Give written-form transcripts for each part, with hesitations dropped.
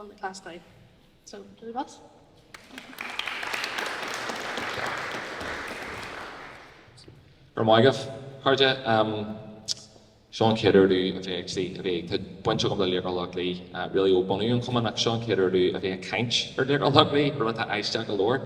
Chumann Lúthchleas Gael. So, Julie Ross. Go raibh maith agaibh, cairde. Seo an chéad uair domh a bheith actually, a bheith, tá baint agam le Laochra Loch Lao really ó bunú an chumainn ach seo an chéad uair domh a bheith ag caint ar Laochra Loch Lao, rud atá aisteach go leor.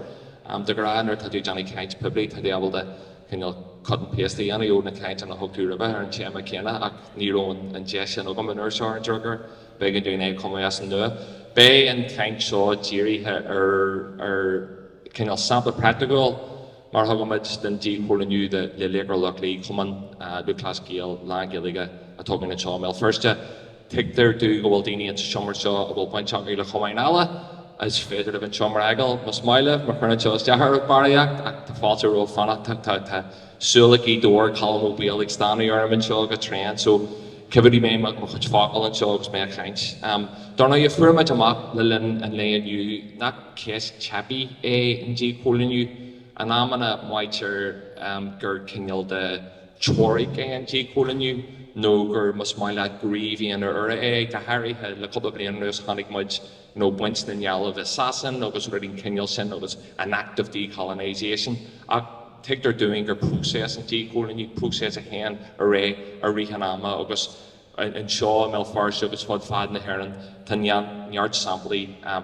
De ghnáth nuair atá tú ag déanamh caint poiblí tá tú ábalta cineál cut and paste a dhéanamh ó na cainteanna a thug tú roimhe ar an téama céanna ach ní raibh an deis sin agam an uair seo ar an drochuair. B'éigean dúinn é a chumadh as an nua. Beidh an chaint seo dírithe ar ar cineál sampla praiticiúil mar a thugaimid den díchoilíniú de le Laochra Loch Lao, Cumann Lúthchleas Gael lán-Ghaeilge atá againn anseo i mBéal Feirste. Tuigtear domh go bhfuil daoine insa seomra seo a bhfuil baint acu le cumainn eile. Is féidir libh an seomra a fhágáil más maith libh, má chuireann seo isteach oraibh barraíocht, ach tá fáilte romhaibh fanacht. Tá súile Ghaoth Dobhair, Colm Ó Baoill ag stánadh orm anseo go tréan, so coimeádfaidh mé mo chuid focal anseo agus mé ag caint. Dar ndóigh, fuair muid amach le linn an lae inniu nach ceist teibí é an díchoilíniú. In amanna maítear gur cineál de teoiric é an díchoilíniú nó gur, más maith leat, gníomh aon uaire é. Go háirithe le cúpla bliain anuas chonaic muid you know baint na ndealbh i Sasain agus rudaí den chineál sin agus an act of decolonisation. Ach tuigtear dúinn gur próiseas an díchoilíniú, próiseas a théann ar aghaidh i rith an ama agus anseo i mBéal Feirste agus fud fad na hÉireann tá neart samplaí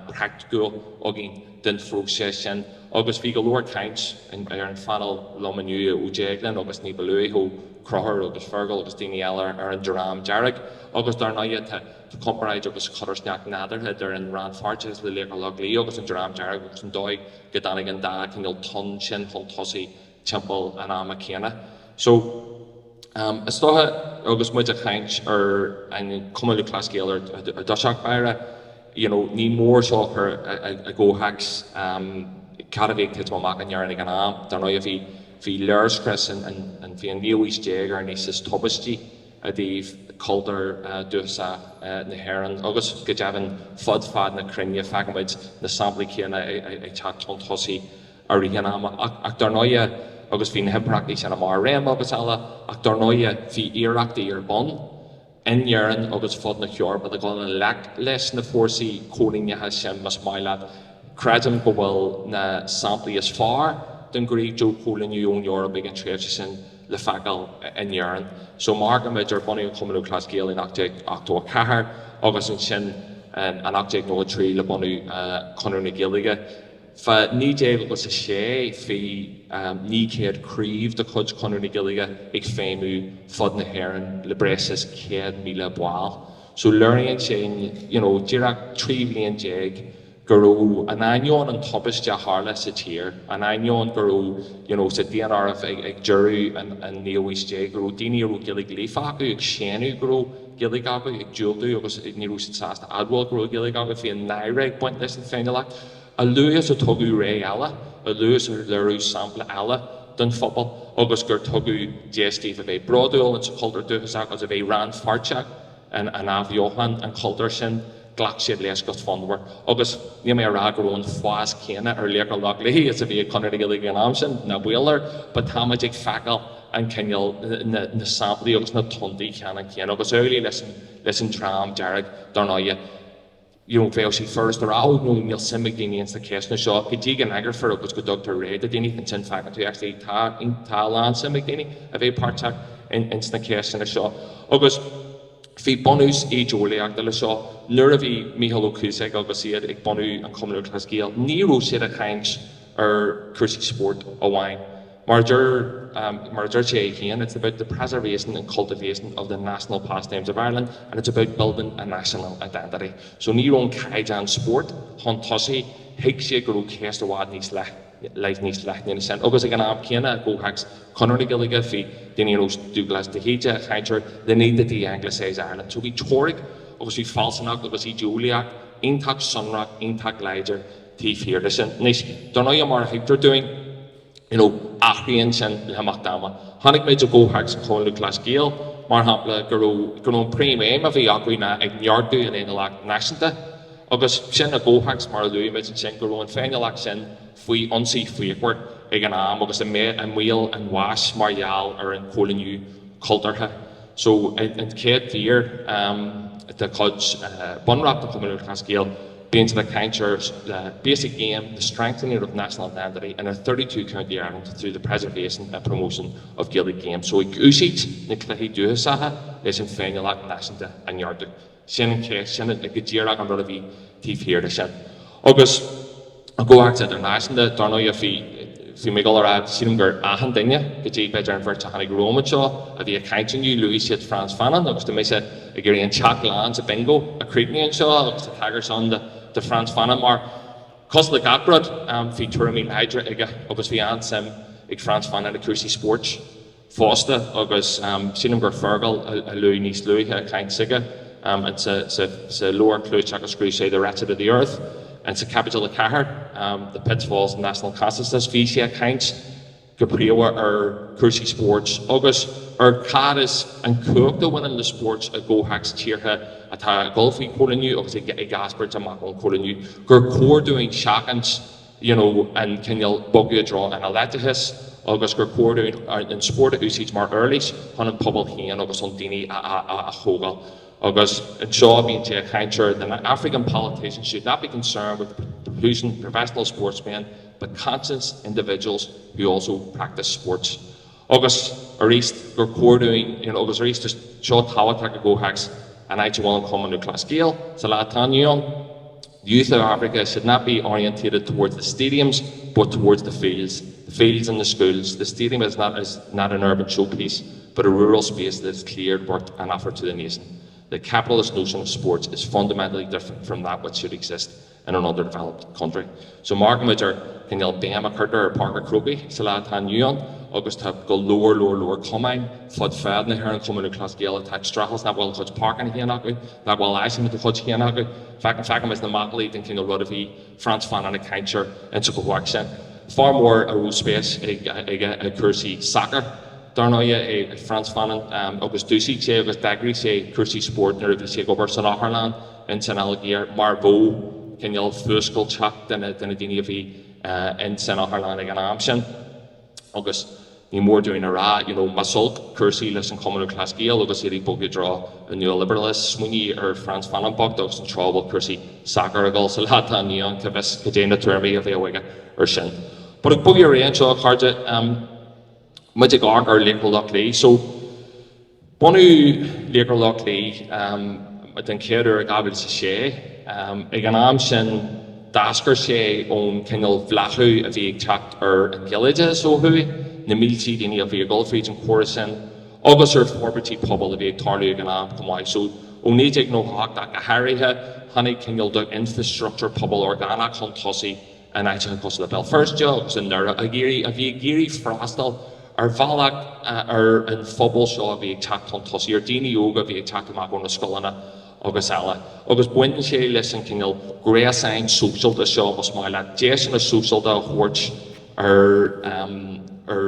praiticiúil againn den phróiseas sin agus bhí go leor caint ar an phainéal liom inniu ó Déaglán agus ní ba luaithe ó Chonchúr agus Fergal agus daoine eile ar an Dream Dearg agus dar ndóigh tá comparáid agus codarsnacht nádúrtha idir an rannpháirteachas le Laochra Loch Lao agus an Dream Dearg agus an dóigh go dtáinig an dá chineál tonn sin chun tosaigh timpeall an ama céanna. So, is dócha, agus muid ag caint ar an Cumann Lúthchleas Gael ar dtosach báire, you know, ní mór seo a chur i gcomhthéacs cad a bhí ag titim amach in Éirinn ag an am. Dar ndóigh, bhí, bhí léirscrios an, an, bhí an naoú haois déag ar an níos is tubaistí i dtaobh cultúr dúchasach na hÉireann agus go deimhin fud fad na cruinne feicimid na samplaí céanna ag teacht chun tosaigh i rith an ama. Ach dar ndóighe, agus bhí na himpireachtaí sin i mbarr réime agus eile, ach dar ndóighe bhí iarrachtaí ar bun in Éirinn agus fud na hEorpa le dul i ngleic leis na fórsaí coilíneacha sin más maith leat. Creidim go bhfuil na samplaí is fearr den ghníomh díchoilíniú ón Eoraip ag an tréimhse sin le feiceáil in Éirinn. So má amharcaimid ar bunú an Chumann Lúthchleas Gael in 1884 agus ansin in 1893 le bunú Chonradh na Gaeilge, Fá 1906 bhí 900 craobh de chuid Chonradh na Gaeilge ag feidhmiú fud na hÉireann le breis is 100,000 ball. So léiríonn sé you know díreach 13 bhliain go raibh, in ainneoin an tubaiste a tharla sa tír, in ainneoin go raibh you know sa daonáireamh ag ag deireadh an an naoú haois déag go raibh daoine a raibh Gaeilge líofa acu ag séanadh go raibh Gaeilge acu, ag diúltú agus ní raibh siad sásta admháil go raibh Gaeilge acu, bhí an náire ag baint leis an féiniúlacht. A luaithe is a tugadh ré eile, a luaithe is a léiríodh sampla eile don phobal agus gur tugadh deis díobh a bheith bródúil insa chultúr dúchasach agus a bheith rannpháirteach in athbheochan an chultúir sin, ghlac siad leis go fonnmhar. Agus níl mé a rá go raibh an fás céanna ar Laochra Loch Lao is a bhí ag Conradh na Gaeilge ag an am sin, ná baol air, but táimid ag feiceáil an cineál, na samplaí agus na tonntaí ceannann céanna. Agus amhlaidh leis an Dream Dearg, dar ndóighe. you know bheadh sé furasta a rá oh no níl suim ag daoine ins na ceisteanna seo go dtí go n-eagrafar agus go dtugtar ré do daoine ansin feiceann tú actually tá tá a lán suim ag daoine a bheith páirteach in ins na ceisteanna seo agus bhí bunús ídeolaíochta le seo nuair a bhí Mícheál Ó Cuasaigh agus iad ag bunú an Chumann Lúthchleas Gael ní raibh siad ag caint ar chúrsaí spóirt amháin. Mar a deir mar a deir sé é féin, it's about the preservation and cultivation of the national pastimes of Ireland and it's about building a national identity. So ní raibh an caighdeán spóirt chun tosaigh, thuig siad go raibh ceist i bhfad níos leith níos leithne ná sin. Agus ag an am céanna, i gcomhthéacs Chonradh na Gaeilge, bhí daoine ar nós Dubhghlas de hÍde ag caint ar the need to de-anglicise Ireland. So bhí teoiric agus bhí fealsúnacht agus ídeolaíocht iontach sonrach, iontach láidir taobh thiar de sin. Anois, dar ndóigh, mar a thuigtear dúinn, you know, athraíonn sin le himeacht ama. Chonaic muid i gcomhthéacs an Chumann Lúthchleas Gael, mar shampla, go raibh, go raibh an príomhaidhm a bhí acu ná ag neartú an fhéiniúlacht náisiúnta. Agus sin i gcomhthéacs, mar a luaigh muid ansin, go raibh an féiniúlacht sin faoi ionsaí fíochmhar ag an am agus i mbaol an bháis mar gheall ar an chóilíniú cultúrtha. So, an chéad mhír de chuid Bunreacht an Chumainn Lúthchleas Gael. Bíonn siad ag caint ar the basic aim, the strengthening of national identity in a 32 county Ireland through the preservation and promotion of Gaelic games. So ag úsáid na cluichí dúchasacha leis an féiniúlacht náisiúnta a neartú. Sin an cheist, sin go díreach an rud a bhí taobh thiar de sin. Agus i gcomhthéacs idirnáisiúnta, dar ndóigh, bhí, bhí mé ag dul a rá, sílim gur achan duine, go dtí b'fhéidir an bheirt a tháinig romham anseo, a bhí ag caint inniu, luaigh siad Frantz Fanon agus tá mise ag iarraidh an teach lán sa bingo a chríochnú anseo agus tá tagairt ann do Frantz Fanon mar, cosúil le gach rud, bhí tuairimí láidre aige agus bhí an-suim ag Frantz Fanon i gcúrsaí spóirt. fosta agus sílim gur Fergal a luaigh níos luaithe i gcaint s'aige sa leabhar clúiteach a scríobh sé The Wretched of the Earth and sa Chaibidil 4 The Pitfalls of National Consciousness bhí sé ag caint go príomha ar chúrsaí spóirt agus ar cad is an cumhacht a bhaineann le spóirt i gcomhthéacs tíortha atá ag dul faoi choilíniú agus ag eascairt amach ón choilíniú gur chóir dúinn seachaint you know an cineál bogadh i dtreo an uileteachais agus gur chóir dúinn an spórt a úsáid mar uirlis chun an pobal féin agus chun daoine a thógáil. Agus anseo bíonn sé ag caint ar the African politicians should not be concerned with producing professional sportsmen but conscious individuals who also practice sports. Agus arís gur chóir dúinn you know agus arís just seo tábhachtach i gcomhthéacs an áit a bhfuil an Cumann Lúthchleas Gael sa lá atá inniu ann. The youth of Africa should not be orientated towards the stadiums but towards the fields, the fields and the schools. The stadium is not, is not an urban showpiece but a rural space that is cleared, worked and offered to the nation. The capitalist notion of sports is fundamentally different from that which should exist in an underdeveloped country. So marcaimid ar cineál béim a chuirtear ar Páirc an Chrócaigh sa lá atá inniu ann agus tá go leor leor leor cumainn fud fad na hÉireann, Cumann Lúthchleas Gael atá ag streachailt nach bhfuil a chuid páirceanna féin acu, nach bhfuil áiseanna dá chuid féin acu. Feicimid na macallaí den chineál rud a bhí Frantz Fanon ag caint air insa chomhthéacs sin. Fear mór a raibh spéis aige i gcúrsaí sacair, dar ndóighe, é Frantz Fanon agus d'úsáid sé agus d'eagraigh sé cúrsaí spóirt nuair a bhí sé ag obair san otharlann ins an Ailgéir mar mhodh cineál fuascailteach de na daoine a bhí ins an otharlann ag an am sin. Agus ní mór dúinn a rá, you know, más olc cúrsaí leis an Chumann Lúthchleas Gael agus iad ag bogadh i dtreo an nua-liobrálachais, smaoinigh ar Frantz Fanon bocht agus an treo a bhfuil cúrsaí sacair ag dul sa lá atá inniu ann, cá bhfios cad é na tuairimí a bheadh aige ar sin. But ag bogadh ar aghaidh anseo, a chairde, muid ag amharc ar Laochra Loch Lao. So, Bunaíodh Laochra Loch Lao den chéad uair i 2006. Ag an am sin d'eascair sé ón cineál bhláthú a bhí ag teacht ar an Ghaeloideachas ó thuaidh, na mílte daoine a bhí ag dul fríd an chóras sin, agus ar forbairtí pobail a bhí ag tarlú ag an am chomh maith. So ó 1998 ach go háirithe, tháinig cineál d'infreastruchtúr pobail orgánach chun tosaigh in áiteacha cosúil le Béal Feirste agus i nDoire ag iarraidh, a bhí ag iarraidh freastal ar bhealach ar an phobal seo a bhí ag teacht chun tosaigh, ar daoine óga a bhí ag teacht amach ó na scoileanna agus eile. Agus baineann sé leis an cineál gréasáin sóisialta seo, más maith leat, deiseanna sóisialta a thabhairt ar, ar,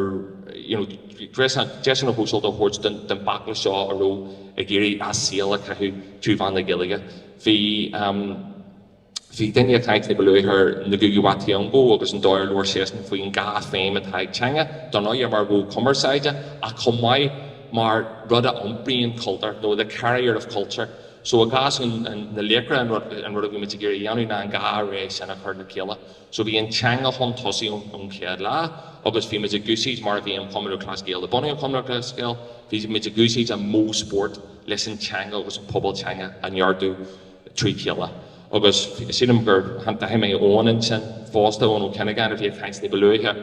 you know, gréasáin, deiseanna sóisialta a thabhairt don, don bhaicle seo a raibh ag iarraidh a saol a chaitheamh trí mheán na Gaeilge. Bhí. Bhí duine ag caint ní ba luaithe ar Ngugi wa Thiong'o agus an dóigh ar labhair seisean faoin gá féin atá ag teanga, dar ndóigh mar mhodh cumarsáide ach chomh maith mar rud a iompraíonn cultúr, nó the carrier of culture. So i gcás na Laochra an rud an rud a bhí muid ag iarraidh a dhéanamh ná an dhá ré sin a chur le chéile. So bhí an teanga chun tosaigh ón chéad lá agus bhí muid ag úsáid mar a bhí an Cumann Lúthchleas Gael ag bunú an Chumann Lúthchleas Gael, bhí muid ag úsáid an modh spóirt leis an teanga agus an pobal teanga a neartú. trí chéile. Agus sílim gur d'aithin mé Eoin ansin fosta, Eoin Ó Cuinneagáin a bhí ag caint ní ba luaithe,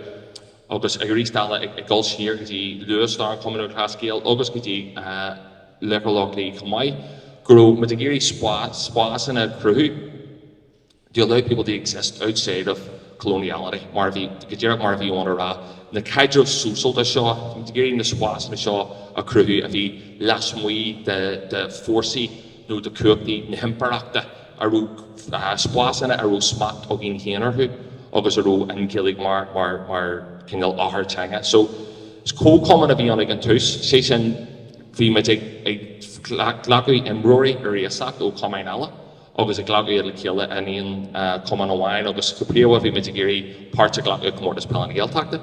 agus arís eile ag dul siar go dtí luathstair an Chumainn Lúthchleas Gael agus go dtí Laochra Loch Lao chomh maith, go raibh muid ag iarraidh spásanna a chruthú to allow people to exist outside of coloniality, mar a bhí, go díreach mar a bhí Eoin a rá, na caidrimh sóisialta seo, bhí muid ag iarraidh na spásanna seo a chruthú a bhí lasmuigh de fórsaí nó de chumhachtaí na himpireachta, a raibh spásanna a raibh smacht againn féin orthu agus a raibh an Ghaeilge mar, mar, mar chineál eochairtheanga. So, is comhchumann a bhí ann ag an tús, sé sin bhí muid ag, ag glacadh imreoirí ar iasacht ó chumainn eile agus ag glacadh iad le chéile in aon chumann amháin agus go príomha bhí muid ag iarraidh páirt a ghlacadh i gComórtas Peile na Gaeltachta.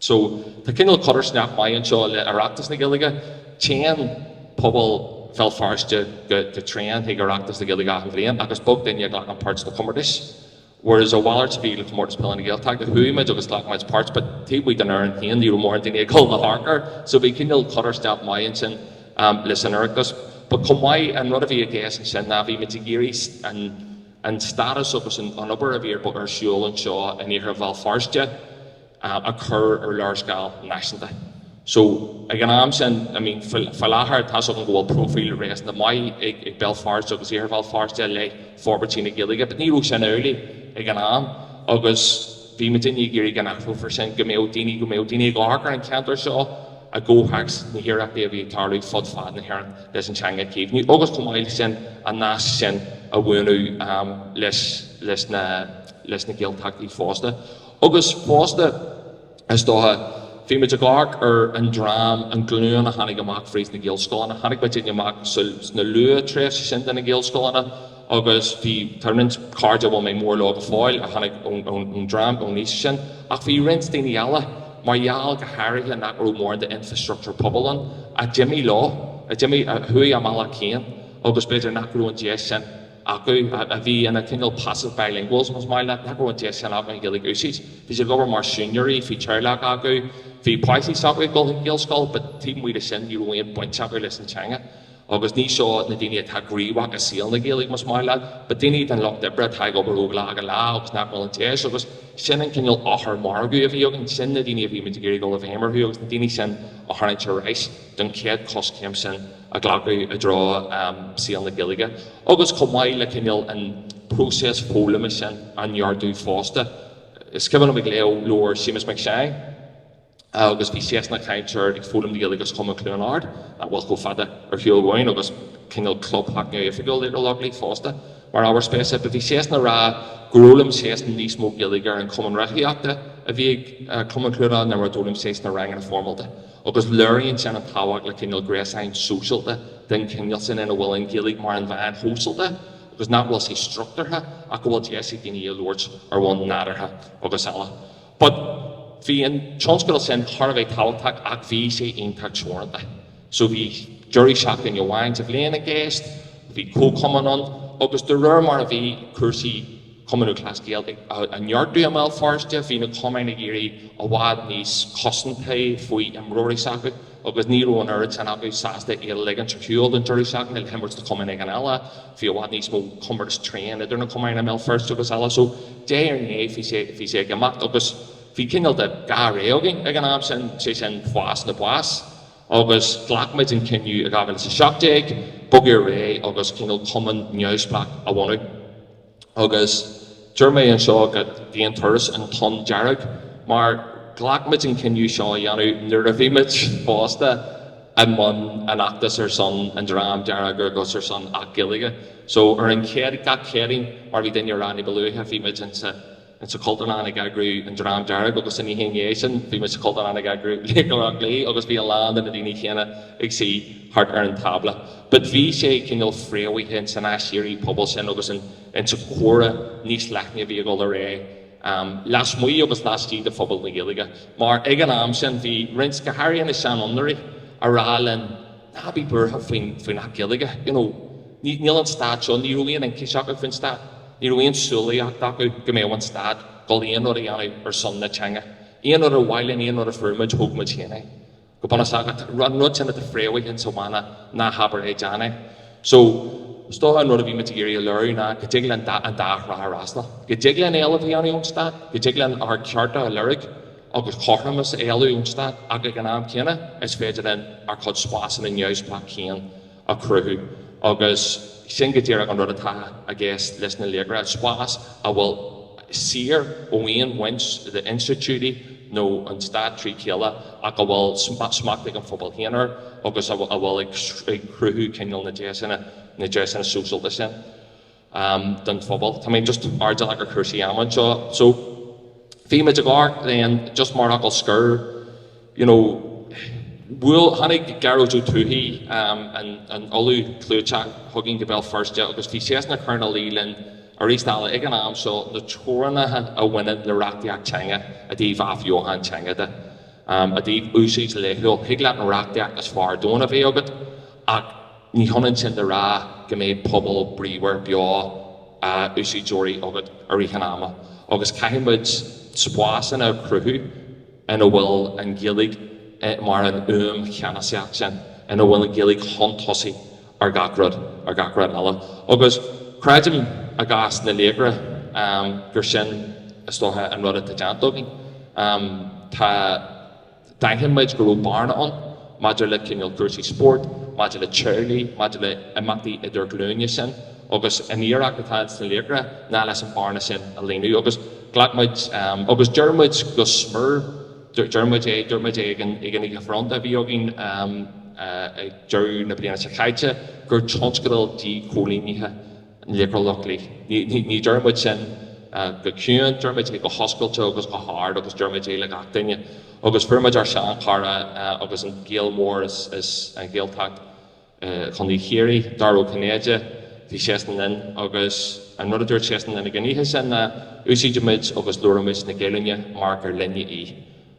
So, tá cineál codarsnacht maith anseo le Oireachtas na Gaeilge. Téann pobal. Bhéal Feirste go tréan chuig Oireachtas na Gaeilge achan bhliain ach is beag duine a ghlacann páirt sna comórtais. Whereas a mhalairt a bhí le Comórtas Peile na Gaeltachta, chuaigh muid agus ghlac muid páirt but taobh amuigh den fhoireann féin ní raibh mórán daoine ag dul le hamharc air so bhí cineál cur isteach maith ansin leis an Oireachtas. But chomh maith, an rud a bhí i gceist ansin ná bhí muid ag iarraidh an an stádas agus an obair a bhí ar siúl anseo in iarthar Bhéal Feirste a chur ar léarscáil náisiúnta. So, ag an am sin, I mean, faoi láthair, tá's agam go bhfuil próifíl réasúnta maith ag Béal Feirste agus Iarthar Bhéal Feirste i leith forbairtí na Gaeilge, but ní raibh sin amhlaidh ag an am agus bhí muidinne ag iarraidh go n-athrófar sin, go mbeadh daoine, go mbeadh daoine ag amharc ar an cheantar seo i gcomhthéacs na hiarrachtaí a bhí ag tarlú fud fad na hÉireann leis an teanga a chaomhnú agus chomh maith leis sin an nasc sin a bhuanú leis, leis na, leis na Gaeltachtaí fosta. Agus fosta, is dócha, bhí muid ag amharc ar an dream, an glúin a tháinig amach fríd na Gaelscoileanna. Tháinig muidinne amach sna luath-tréimhse sin de na Gaelscoileanna agus bhí, tá roinnt cairde a bhfuil mé mór leo go fóill a tháinig ón dream, ón aois sin. Ach bhí roinnt daoine eile, mar gheall go háirithe nach raibh mórán d'infrastruchtúr pobail ann, a d'imigh leo, a d'imigh, a chuaigh a mbealach féin agus b'fhéidir nach raibh an deis sin acu, a bhí ina cineál passive bilinguals, más maith leat, nach raibh an deis sin acu an Ghaeilge a úsáid. Bhí siad ag obair mar siúinéirí, bhí teaghlach acu, bhí páistí s'acu ag dul chuig Gaelscoil, but taobh amuigh de sin ní raibh aon baint acu leis an teanga. Agus ní seo na daoine atá gníomhach i saol na Gaeilge, más maith leat, but daoine den lucht oibre atá ag obair ó lá go lá agus nach bhfuil an deis agus sin an cineál eochair-mhargadh a bhí againn, sin na daoine a bhí muid ag iarraidh dul i bhfeidhm orthu agus na daoine sin a tharraingt ar ais don chéad choiscéim sin a ghlacadh i dtreo saol na Gaeilge agus chomh maith le cineál an próiseas foghlama sin a neartú fosta. Is cuimhin liom ag léamh leabhar Séamus Mac Seáin agus bhí seisean ag caint ar ag foghlaim na Gaeilge sa Chumann Chluain Ard, nach bhfuil chomh fada ar shiúl uainn agus cineál clubtheach neamhoifigiúil Laochra Loch Lao fosta mar ábhar spéise. But bhí seisean ag rá gur fhoghlaim seisean níos mó Gaeilge ar an Chumann Rothaíochta a bhí ag Cumann Chluain Ard ná mar a d'fhoghlaim sé sna ranganna foirmeálta. Agus léiríonn sin an tábhacht le cineál gréasáin sóisialta den chineál sin ina bhfuil an Ghaeilge mar an mheán shóisialta agus nach bhfuil sé struchtúrtha ach go bhfuil deis ag daoine í a labhairt ar bhonn nádúrtha agus eile. But bhí an tionscadal sin thar a bheith tábhachtach ach bhí sé iontach teoranta. So bhí deireadh seachtaine amháin sa bhliain i gceist, bhí comhchumann ann agus de réir mar a bhí cúrsaí Cumann Lúthchleas Gael á neartú i mBéal Feirste, bhí na cumainn ag éirí i bhfad níos cosantaí faoi imreoirí s'acu agus ní raibh an oiread sin acu sásta iad a ligint ar shiúl don deireadh seachtaine le himirt do chumann éigin eile. Bhí i bhfad níos mó comórtas tréan idir na cumainn i mBéal Feirste agus eile so diaidh ar ndiaidh bhí sé bhí sé ag imeacht agus bhí cineál de dhá rogha againn ag an am sin, sé sin fás nó bás. Agus ghlac muid an cinneadh i 2017 bogadh ar aghaidh agus cineál cumann neamhspleách a bhunú. Agus deir mé anseo go d'aon turas an tonn dearg mar ghlac muid an cinneadh seo a dhéanamh nuair a bhí muid fosta i mbun an fheachtais ar son an Dream Dearg agus ar son Acht Gaeilge. So ar an chéad, gach Céadaoin, mar a bhí duine a rá ní ba luaithe, bhí muid insa In sa Chultúrlann ag eagrú an Dream Dearg agus an oíche i ndiaidh sin bhí muid sa Chultúrlann ag eagrú Laochra Loch Lao agus bhí a lán de na daoine céanna ag suí thart ar an tábla. But bhí sé cineál fréamhaithe in san aiséirí pobail sin agus in in sa chomhrá níos leithne a bhí ag dul ar aghaidh lasmuigh agus laistigh de phobal na Gaeilge. Mar ag an am sin bhí roinnt, go háirithe na seanfhondúirí, a rá linn ná bí buartha faoin faoin Acht Gaeilge, you know, ní níl an stát seo, ní raibh aon ionchais acu faoin stát. Ní raibh aon samhlaíocht acu go mbeadh an stát ag dul aon rud a dhéanamh ar son na teanga. Aon rud ar mhaith linn, aon rud a fuair muid, thóg muid féin é. Go bunúsach, an rud sin atá fréamhaithe insa mhana, ná habair é, déan é. So, is dócha an rud a bhí muid ag iarraidh a léiriú ná go dtig linn an dá thrá a fhreastal. Go dtig linn éileamh a dhéanamh ón stát, go dtig linn ár gcearta a lorg agus cothromas a éileamh ón stát ach ag an am céanna is féidir linn ár gcuid spásanna neamhspleách féin a chruthú agus sin go díreach an rud atá i gceist leis na Laochra, spás a bhfuil saor ó aon bhaint d'institiúidí nó an stát trí chéile ach a bhfuil smacht ag an phobal féin air agus a bhfuil ag cruthú cineál na deiseanna, na deiseanna sóisialta sin don phobal. Tá mé just airdeallach ar chúrsaí ama anseo. So, bhí muid ag amharc then just mar fhocal scoir, you know, bhuail, tháinig Gearóid Ó Tuathaigh, an ollamh clúiteach chugainn go Béal Feirste agus bhí seisean ag cur ina luí linn arís eile ag an am seo na teorainneacha a bhaineann le reachtaíocht teanga i dtaobh athbheochan teanga de, i dtaobh úsáid laethúil. Thig leat an reachtaíocht is fearr ar domhan a bheith agat ach. ní hionann sin le rá go mbeidh pobal bríomhar beo úsáideoirí agat i rith an ama agus caithfidh muid spásanna a chruthú ina bhfuil an Ghaeilge mar an fhuaim cheannasaíoch sin, ina bhfuil an Ghaeilge chun tosaigh ar gach rud, ar gach rud eile. Agus creidim i gcás na Laochra gur sin is dócha an rud atá déanta againn. Tá. D'aithin muid go raibh bearna ann maidir le cineál cúrsaí spóirt, maidir le teaghlaigh, maidir le imeachtaí idirghlúine sin agus an iarracht atá ins na Laochra ná leis an bearna sin a líonadh agus ghlac muid agus deir muid go smior, deir muid é, dúirt muid é ag an ag an oíche bhronnta a bhí againn ag deireadh na bliana seo caite gur tionscadal díchoilínithe Laochra Loch Lao. Ní deir muid sin go ciúin, deir muid é go hoscailte agus go hard agus deir muid é le gach duine. Agus fuair muid ár seanchara agus an Gael mór as an Ghaeltacht Chontae Chiarraí, Dara Ó Cinnéide, bhí seisean linn agus an rud a dúirt seisean linn ag an oíche sin ná úsáidimid agus labhraímid na Gaelainne mar gur linne í.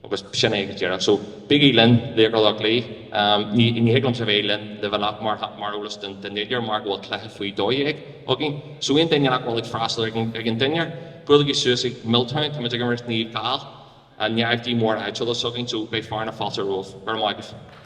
Agus sin é go díreach. So, bígí linn, Laochra Loch Lao. Ní ní thig liomsa bheith linn libh anocht mar mar eolas don don dinnéar mar go bhfuil cluiche faoi 12 againn. So aon duine nach bhfuil ag freastal ag an ag an dinnéar, buailigí suas ag Milltown, tá muid ag imirt Naomh Gall. An naimhde mór áitiúla s'againn, so beidh fear na fáilte romhaibh. Go raibh maith agaibh.